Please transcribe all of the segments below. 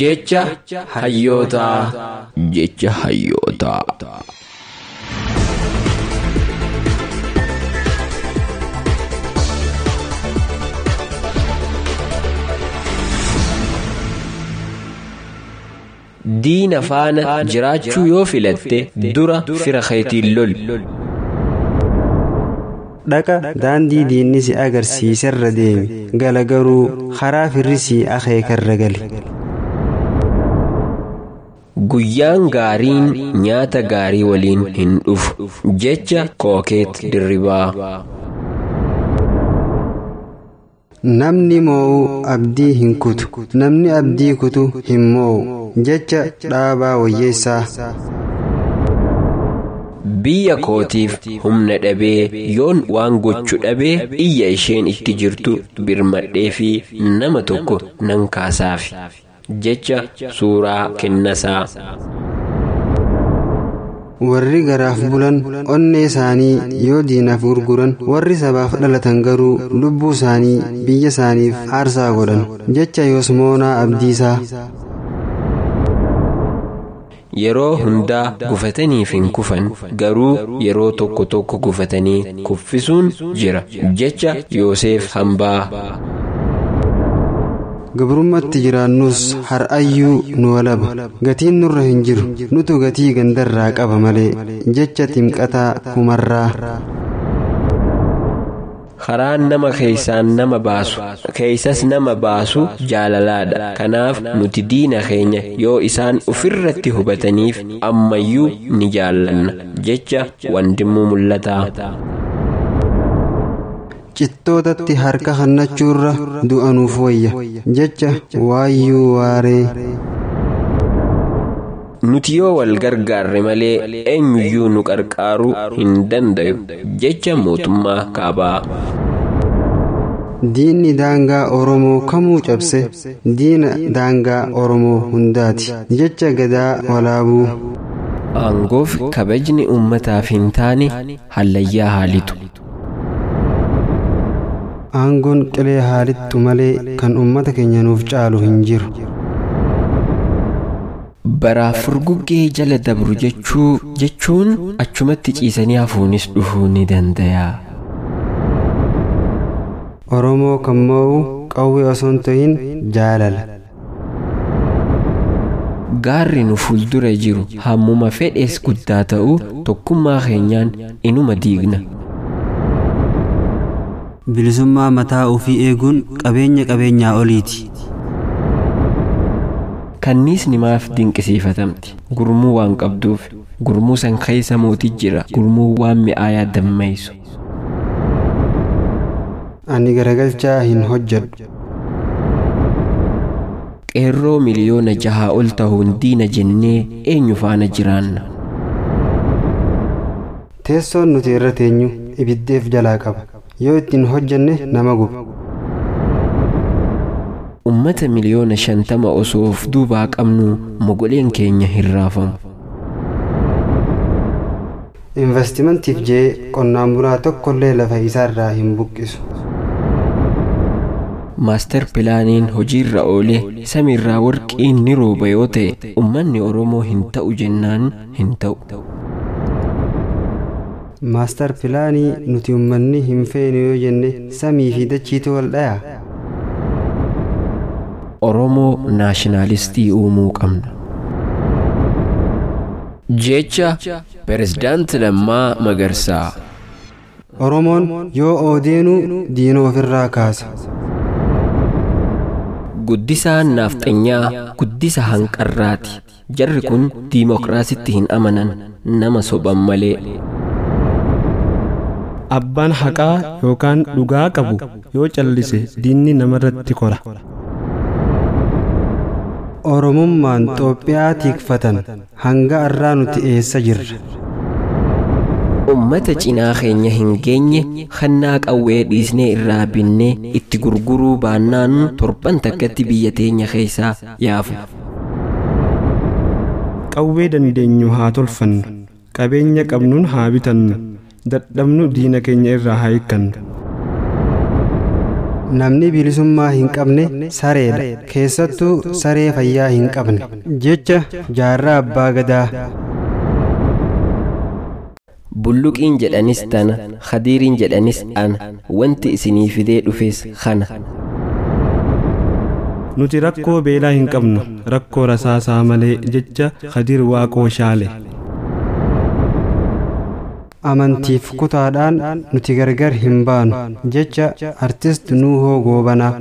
Jecha hayyootaa. Jecha hayyootaa. Diina faana jiraachuu yoo filatte dura fira keetiin loli. Dhaqa daandii diinni si agarsiiserra deemi, gala garuu karaa firri si akeekarra gali. Guyyaan gaariin nyaata gaarii waliin hin dhufu. Jecha Kookeet Dirribaa. Namni moo'u abdii hin kutu, namni abdii kutu hin moo'u. Jecha Dhaabaa Wayyeessaa. Biyya kootiif humna dhabee yoon waan gochu dhabee iyya isheen itti jirtu birmadhee fi nama tokko nan kaasaafi. Jecha Suuraa Kennasaa. Warri garaaf bulan onnee isaanii yoo diinaaf gurguran, warri sabaaf dhalatan garuu lubbuu isaanii biyya isaaniif aarsaa godhan. Jecha Yoosmoonaa Abdiisaa. Yeroo hundaa gufataniif hin kufan, garuu yeroo tokko tokko gufatanii kuffisuun jira. Jecha Yoosef Hambaa. Gabrummaatti jiraannus har'ayyuu nu walaba. Gatiin nurra hin jiru, nutu gatii gandarraa qaba malee. Jecha Ximqataa Humarraa. Karaan nama keessaan nama baasu, keessas nama baasu jaalalaadha. Kanaaf nuti diina keenya yoo isaan ofirratti hubataniif ammayyuu ni jaallanna. Jecha Wandimuu Mul'ataa. Cittootatti harka hannachuurra du'anuuf wayya. Jecha Waayyuu Waaree. Nuti yoo wal gargaarre malee eenyuyyuu nu qarqaaruu hin dandayu. Jecha mootummaa kaabaa. Diinni daangaa Oromoo kamuu cabse diina daangaa Oromoo hundaati. Jecha Gadaa Walaabuu. Aangoof kabajni uummataaf hin taane hallayyaa haalitu. Aangoon qilee haalittu malee kan uummata keenya nuuf caalu hin jiru. Baraaf furguggee jala dabru jechuun achumatti ciisanii hafuunis dhufuu ni danda'a. Oromoo kan moo'u qawwee osoo hin ta'in jaalala. Gaarri nu fuuldura jiru hammuma fedhes guddaa ta'u tokkummaa keenyaan inuma diigna. Bilisummaa mataa ofii eeguun qabeenya qabeenyaa oliiti. Kanniisni maaf dinqisiifatamti? Gurmuu waan qabduuf. Gurmuu san keessa mootii jira. Gurmuu waan mi'aayaa dammaysu. Ani garagalchaa hin hojjedhu. Qeerroo 6 miliyoona ol ta'uun diina jennee eenyu faana jiraanna? Teessoon nuti irra teenyu ibiddeef jalaa qaba. Yoo ittiin hojjenne nama guba. Uummata 50 miliyoona osoo of duubaa qabnu mogoleen keenya hin raafamu. Investimantiif jee qonnaan bulaa tokkollee lafa isaarraa hin buqqisu. Maaster pilaaniin hojiirra oolee samiirraa warqiin ni rooba yoo ta'e uummanni Oromoo hin ta'u jennaan hin ta'u. Maastar pilaanii nuti uummanni hin feene yoo jenne samii fi dachiitu wal dhaya. Oromoo naashinaalistii uumuu qabna. Jecha Pirezidaanti Lammaa Magarsaa. Oromoon yoo oodeenuu diina ofirraa kaasa. Guddisaan naafxanyaa guddisa hanqarraati. Jarri kun diimokiraasitti hin amanan nama soban malee. Abbaan haqaa yookaan dhugaa qabu yoo callise diinni namarratti kora. Oromummaan Xoophiyaa tikfatan hanga arraa nuti eessa jirra? Uummata cinaa keenya hin geenye hannaa qawwee dhiisnee irraa binnee itti gurguruu baannaan torban takkatti biyya teenya keessaa yaafu. Qawwee dandeenyu haa tolfannu, qabeenya qabnuun haa bitannu, dadhabnu diina keenya irraa haa hiikkannu. Namni bilisummaa hin qabne sareedha. Keessattuu saree fayyaa hin qabne. Jecha Jaarraa Abbaa Gadaa. Bulluqiin jedhanis tana, Khadiiriin jedhanis ana, wanti isinii fidee dhufes kana. Nuti rakkoo beelaa hin qabnu, rakkoo rasaasaa malee jecha Khadiir Waaqoo Shaale. Amantiif kutaadhaan nuti gargar hin baanu jecha Artist Nuhoo Goobanaa.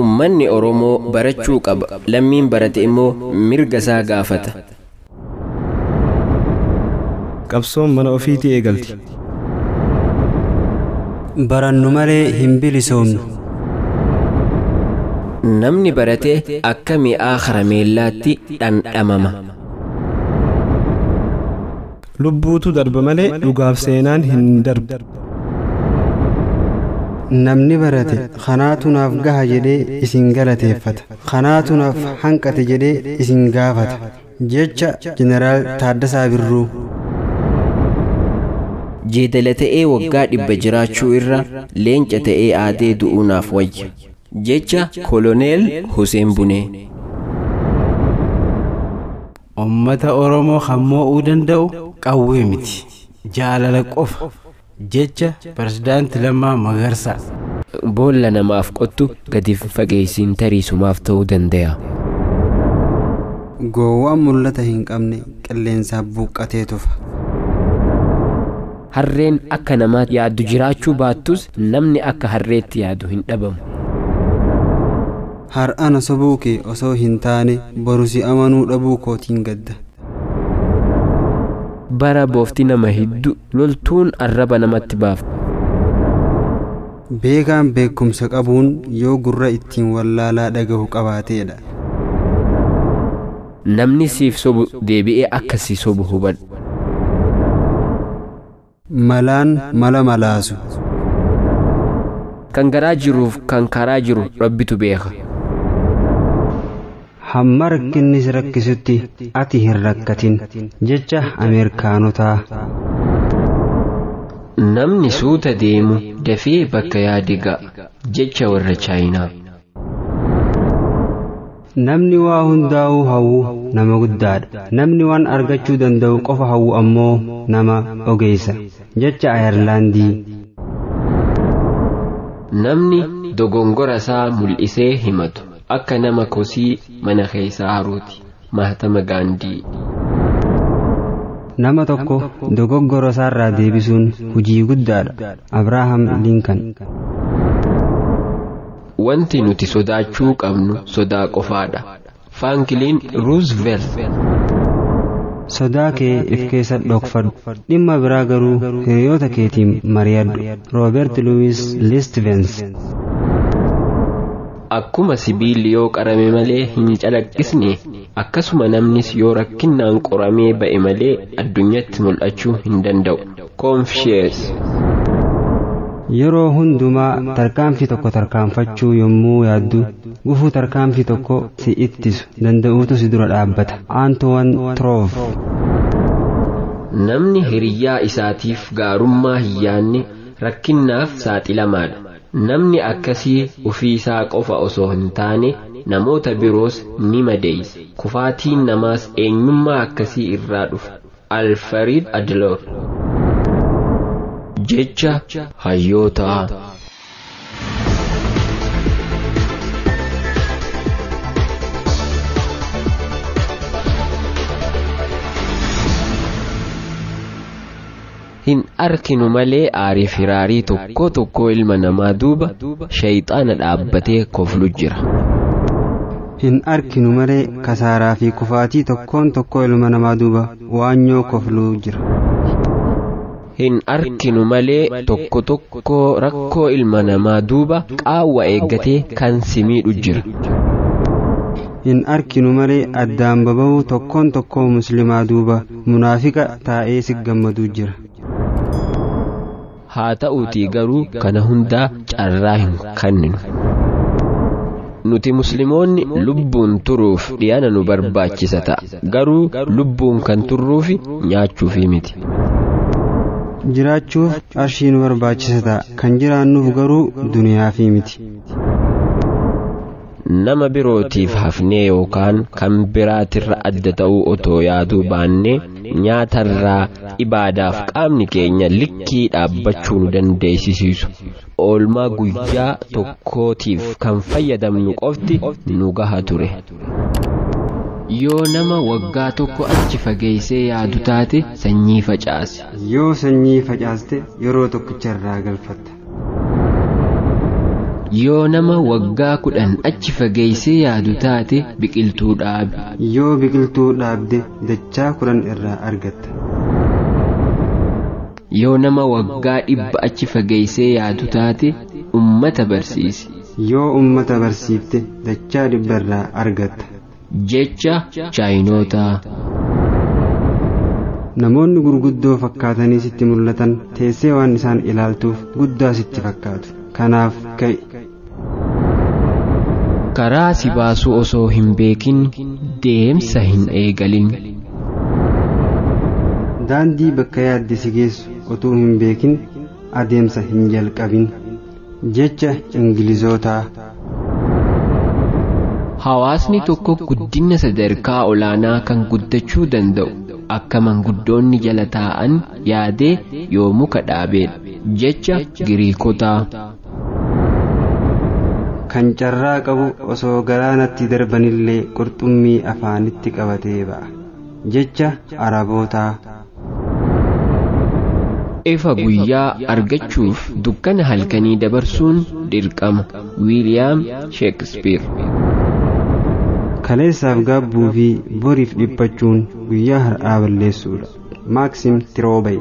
Ummanni Oromoo barachuu qaba. Lammiin barate immoo mirga isaa gaafata. Qabsoon mana ofiitii eegalti. Barannu malee hin bilisoomnu. Namni barate akka mi'aa karameellaatti dhandhamama. Lubbuutu darba malee dhugaaf seenaan hin darbu. Namni barate kanaatu naaf gaha jedhee isin galateeffata. Kanaatu naaf hanqate jedhee isin gaafata. Jecha Jeneraal Taaddasaa Birruu. Jeedala ta'ee waggaa 100 jiraachuu irra leenca ta'ee aadee du'uu naaf wayya. Jecha Koloneel Huseen Bunee. Uummata Oromoo kan moo'uu danda'u qawwee miti. Jaalala qofa. Jecha Pirezidaanti Lammaa Magarsaa. Boolla namaaf qottu gadi fageessiin tariisumaaf ta'uu danda'a. Gowwaan mul'ata hin qabne qilleensaaf buqqatee tufa. Harreen akka namaa yaaddu jiraachuu baattus namni akka harreetti yaadu hin dhabamu. Har'ana sobuu kee osoo hin taane boru si amanuu dhabuu kootiin gadda. Bara boofti nama hiddu loltuun arraba namatti baafti. Beekaan beekumsa qabuun yoo gurra ittiin wallaalaa dhagahu qabaateedha. Namni siif sobu deebi'ee akka si sobu hubadhu. Malaan mala malaasu. Kan garaa jiruuf kan karaa jiru Rabbitu beeka. Hamma rakkinni si rakkisutti ati hin rakkatin jecha Ameerikaanotaa. Namni suuta deemu dafee bakka yaade ga'a jecha warra Chaayinaa. Namni waa hundaa'uu hawwu nama guddaadha. Namni waan argachuu danda'u qofa hawwu ammoo nama ogeessa jecha Ayerlaandii. Namni dogongora isaa mul'isee himatu akka nama kosii mana keessaa haruuti. Mahatma Gaandii. Nama tokko dogoggora isaarraa deebisuun hojii guddaadha. Abrahaam Linkan. Wanti nuti sodaachuu qabnu sodaa qofaadha. Faankiliin Ruuzvelt. Sodaa kee if keessa dhokfadhu. Dhimma biraa garuu hiriyoota keetiin mari'adhu. Rooberti Luwis Listvens. Akkuma sibiilli yoo qarame malee hin calaqqisne akkasuma namnis yoo rakkinnaan qoramee ba'e malee addunyatti mul'achuu hin danda'u. Koonfishees. Yeroo hundumaa tarkaanfii tokko tarkaanfachuu yommuu yaaddu gufuu tarkaanfii tokko si ittisu danda'uutu si dura dhaabbata. Antowan Troof. Namni hiriyyaa isaatiif gaarummaa hin yaadne rakkinnaaf saaxilamaadha. Namni akkasii ofii isaa qofa osoo hin taane namoota biroos ni madeessa. Kufaatiin namaas eenyummaa akkasii irraa dhufa. Alfariid Adloor. Jecha hayyootaa. Hin arkinu malee aariif hiraarii tokko tokko ilma namaa duuba shayxaana dhaabbatee koflu jira. Hin arkinu malee kasaaraa fi kufaatii tokkoon tokko ilma namaa duuba waanyoo kofluu jira. Hin arkinu malee tokko tokko rakkoo ilma namaa duuba qaawwa eeggatee kan si miidhu jira. Hin arkinu malee addaan baba'uu tokkoon tokkoo muslimaa duuba munaafiqa taa'ee si gammaduu jira. Haa ta'uutii garuu kana hundaa carraa hin kenninu. Nuti musliimoonni lubbuun turuuf dhiyaana nu barbaachisa ta'a. Garuu lubbuun kan turruufi nyaachuufi miti. Jiraachuuf qarshii nu barbaachisa ta'a. Kan jiraannuuf garuu duniyaa fi miti. Nama birootiif hafnee yookaan kan biraatirra adda ta'uu otoo yaaduu baannee nyaatarraa ibaadaaf qaamni keenya likkii dhaabbachuu nu dandeessisiisu. Oolmaa guyyaa tokkootiif kan fayyadamnu qofti nu gaha ture. Yoo nama waggaa tokko achi fageessee yaadu taate sanyii facaasi. Yoo sanyii facaaste yeroo tokkicharraa galfatta. Yoo nama waggaa 10 achi fageessee yaadu taate biqiltuu dhaabi. Yoo biqiltuu dhaabde dachaa 10 irraa argatta. Yoo nama waggaa 100 achi fageessee yaadu taate ummata barsiisi. Yoo ummata barsiifte dachaa 100 irraa argatta. Jecha Chaayinootaa. Namoonni gurguddoo fakkaatanii sitti mul'atan teessee waan isaan ilaaltuuf guddaa sitti fakkaatu. Kanaaf ka'i. Karaa si baasuu osoo hin beekin deemsa hin eegalin. Daandii bakka yaadde si geessu otuu hin beekin adeemsa hin jalqabin. Jecha Ingilizootaa. Hawaasni tokko guddina sadarkaa olaanaa kan guddachuu danda'u akka manguddoonni jala taa'an yaadee yoo muka dhaabeedha. Jecha Giriikotaa. Kan carraa qabu osoo galaanatti darbanillee qurxummii afaanitti qabatee ba'a. Jecha Arabootaa. Ifa guyyaa argachuuf dukkana halkanii dabarsuun dirqama. Wiiliyaam Sheekispeer. Kaleessaaf gaabbuu fi boriif dhiphachuun guyyaa har'aa balleessuudha. Maaksim Tiroobay.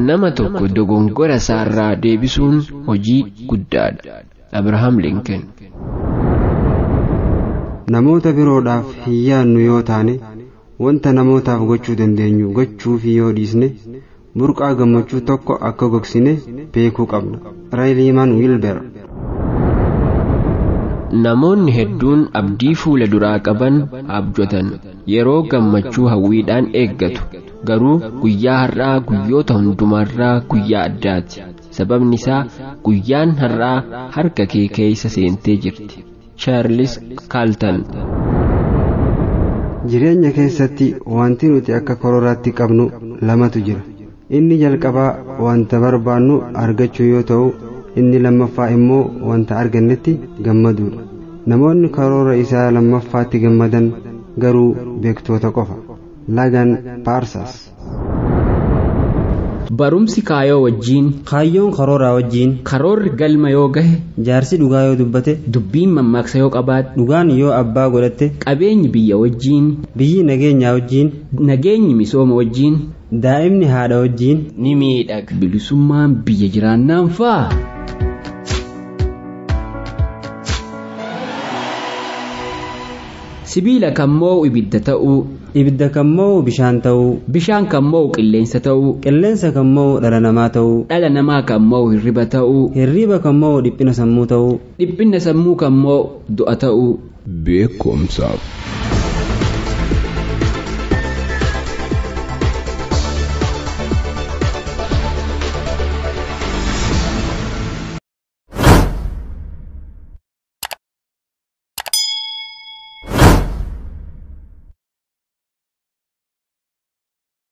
Nama tokko dogongora isaarraa deebisuun hojii guddaadha. Abrahaam Lincoln. Namoota biroodhaaf hin yaadnu yoo taane wanta namootaaf gochuu dandeenyu gochuufi yoo dhiisne burqaa gammachuu tokko akka gogsine beekuu qabna. Raayiliimaan Wiilber. Namoonni hedduun abdii fuula duraa qaban abjotan yeroo gammachuu hawwiidhaan eeggatu. Garuu guyyaa har'aa guyyoota hundumarraa guyyaa addaati. Sababni isaa guyyaan har'aa harka kee keessa seentee jirti. Chaarlis Kaaltan. Jireenya keessatti wanti nuti akka karooraatti qabnu lamatu jira. Inni jalqabaa wanta barbaannu argachuu yoo ta'u, inni lammaffaa immoo wanta argannetti gammaduudha. Namoonni karoora isaa lammaffaatti gammadan garuu beektoota qofa. Lagan Paarsas. Barumsi kaayoo wajjiin, Kaayyoon karooraa wajjiin, karoorri galma yoo gahe, jaarsi dhugaa yoo dubbate, dubbiin mammaaksa yoo qabaate, dhugaan yoo abbaa godhatte, qabeenyi biyya wajjiin, biyyi nageenyaa wajjiin, nageenyi misooma wajjiin, daa'imni haadha wajjiin ni miidhaga. Bilisummaan biyya jiraannaan faa. Sibiila kan moo'u ibidda ta'uu, ibidda kan moo'u bishaan ta'uu, bishaan kan moo'u qilleensa ta'uu, qilleensa kan moo'u dhala namaa ta'uu, dhala namaa kan moo'u hirriba ta'uu, hirriba kan moo'u dhiphina sammuu ta'uu, dhiphina sammuu kan moo'u du'a ta'uu. Beekumsaaf